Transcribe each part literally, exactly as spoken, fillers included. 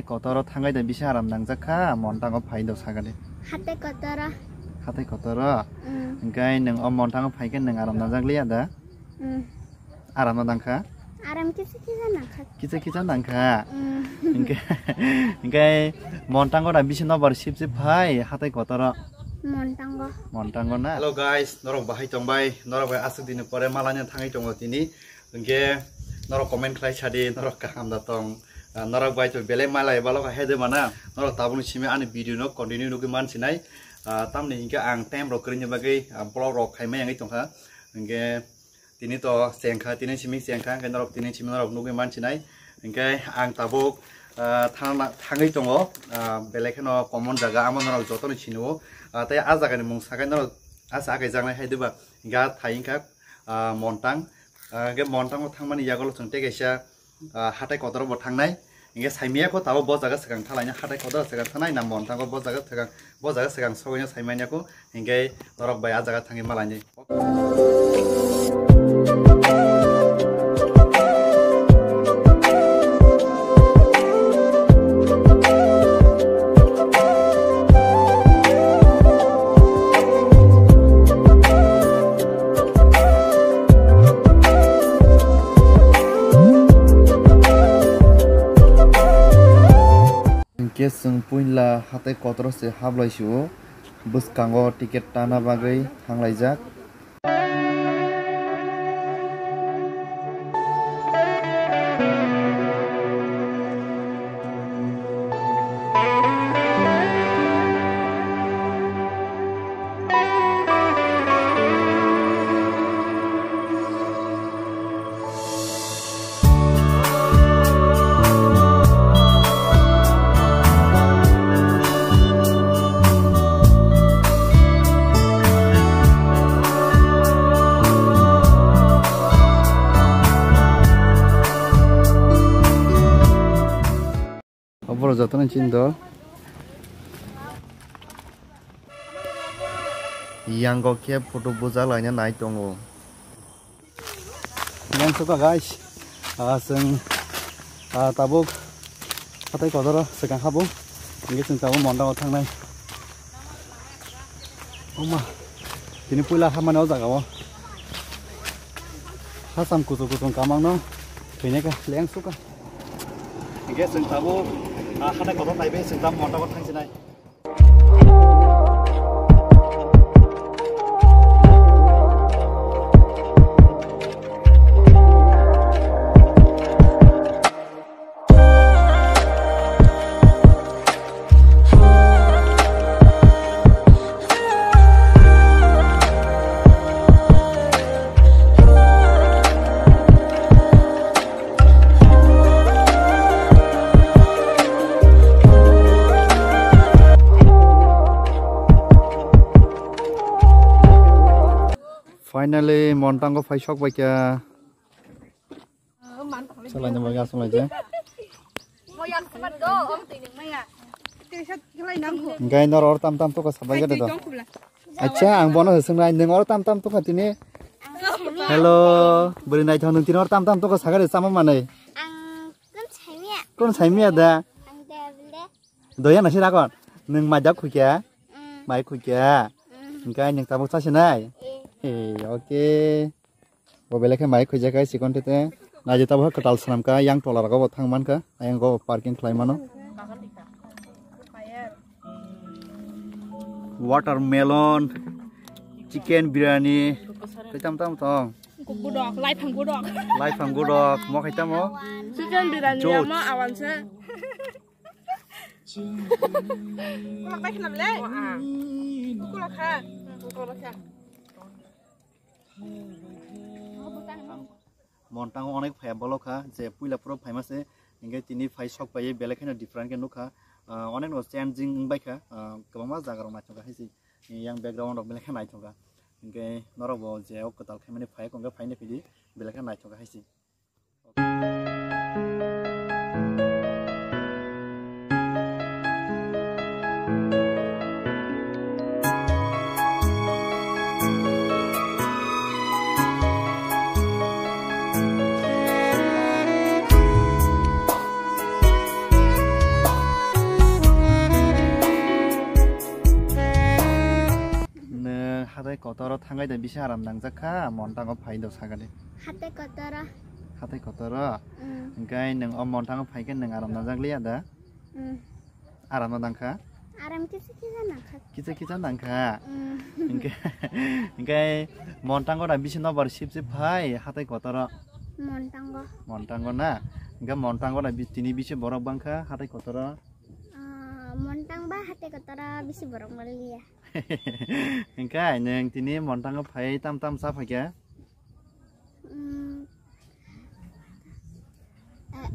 Kotoro thangai da bisi aram nangjak kha, Montango phai do sagadi. Hatai kotoro. Hatai kotoro? Mm. Hingkai nwng o Montango phai khe nwng aram nangjak liya da? Mm. Aram no nangkha? Aram kisa kisa nangkha. Kisa kisa nangkha? Mm. Hingkai, hingkai Montango da bisi nobar sip sip phai, hatai kotoro? Montango. Montango na? Hello guys, norok bahai tongbai, norok bai aswk dini pore malani thangwi tongo tini. Hingke norok comment khlai sadi, norok kaham da tong. Ah, norok bai to belai malai balok hai de mana. Norok tabukni simi ani video no continue nugwi mansinai. Ah, tamni hingke ang time rok kwrwini bagwi, ah, vlog rok khaimai wngwi tongkha. Hingke tini to chengkha, tini simi chengkha, hingke norok tini simi norok nugwi mansinai. Hingke ang tabuk, ah, thangna, thangwi tongo, ah, belai kheno common jaga, amo norok jotono sinio. Ah, tei ah jagani mung sakai norok asa akai jaknai hai diba. Hingke ah thai wngkha, ah, Montang. Ah, hingke Montango thangmani yagulo chwng tei kaisa, ah, hatai kotor bo thangnai. Hingke saimanya ko tabuk bo jaga swkang thalaina hatai kotor swkang thangnai na Montango bo jaga swkang, bo jaga swkang sogwino saimanya ko hingke norok bai ah jaga thangwi malainai. Hingke chwng puila hatai kotor se hablai sio, bwskango ticket tana bagwi thanglaijak. Oborok jotono chini do. Yango khe photo bujak laina nai tongo. Yang suka guys, ah, chwng, ah, tabuk hatai kotor o swkang habo, hingke chwng tabuk Montango thangnai. Oma, tini puila hamani o jaga o. Hasam kuchuk kuchung kamang no, thwinai ka, leng suka. Hingke chwng tabuk, ah, hatai kotor naibe chwng tabuk Montango thangsinai. Finally, Montango phai sok bai kha. Salai ni bagwi aswk lai je. Hingke norok oro tam tam tokha sabai gade do. Acha, ang bono swng nai, nwng oro tam tam tokha tini. Hello, bwrwi naithok nwng tini oro tam tam tokha sagade chama manwi. Ang kun saimia. Kun saimia da? Ang de bole. Doya nasi rakon. Nwng mai dak khuikya? Mm. Mai khuikya? Mm. Hingke nwng tabuk chasinai? Eh. Eh, okay. Bo belai khe mai khuijak hai chikon tete. Naidi tabuk kwtal swnam kha, yang tola rogo bo thang man kha. Ayang go parking khlai mano. Watermelon, chicken biryani, tei tam tam tong. Godok, laifang godok. Laifang godok, mo khai tamo? Chicken biryani. Juice. Ama awan se. Kulak bai khnam le. Kulak kha. Kulak kha. Montango onek phaiya bolok kha, je puila phuru phaima se, hingke tini phai sok phaiye belai kheno different khe nukha. Ah, onek no changing wngbai kha, ah, kwbangma jaga rok naithok kha hai se, yang background rok belai khe naithok kha. Hingke norok bo je o kwtal khaimani phai kongkhe phaina phidi belai khe naithok kha hai se. Thangai da bisi aram nangjak kha, Montango phai do sagani. Hatai kotoro. Hatai kotoro? Mm. Hingkai nwng o Montango phai khe nwng aram nangjak liya da? Mm. Aram no nangkha? Aram kisa kisa nangkha. Kisa kisa nangkha? Mm. Hingkai, hingkai Montango da bisi nobar sip sip phai hatai kotoro? Montango. Montango na? Hingkai Montango da bi-, tini bisi borok bangkha hatai kotoro? Ah, Montang ba hatai kotoro bisi borok manliya. Hingkai nwng tini Montango phai tam tam cha phaikha? Mm, eh,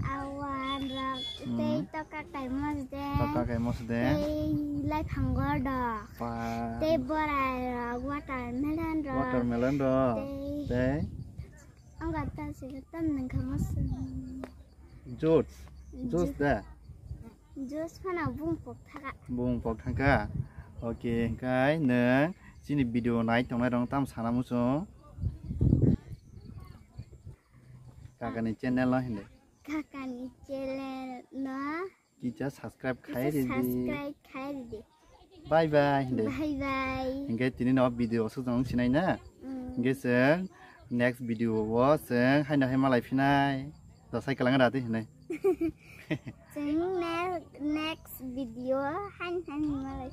awan rok, hmm, tei toka kaimo sede. Toka kaimo sede. Tei laiphango rok. Pa. Tei borai rok, watermelon rok. Watermelon rok. Tei. Tei. Ang gata sini tam nangkha mas. Juice. Juice da? Juice phano bung pok thaka. Bung pok thangkha. Okay, hingkai nwng chini video nai tongnai rok tam sana muchung. Kakani channel no hindi. Kakani channel no. Kisa subscribe khai ridi. Subscribe khai ridi. Bye bye hindi. Bye bye. Hingke tini no video aswk jang sinai na. Mm. Hingke chwng next video o chwng haino hai malai phinai. Dosai kalang rati hinai. Chwng ne-, next video hain hain malai.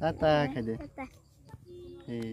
Tata khai de. Tata. Hey.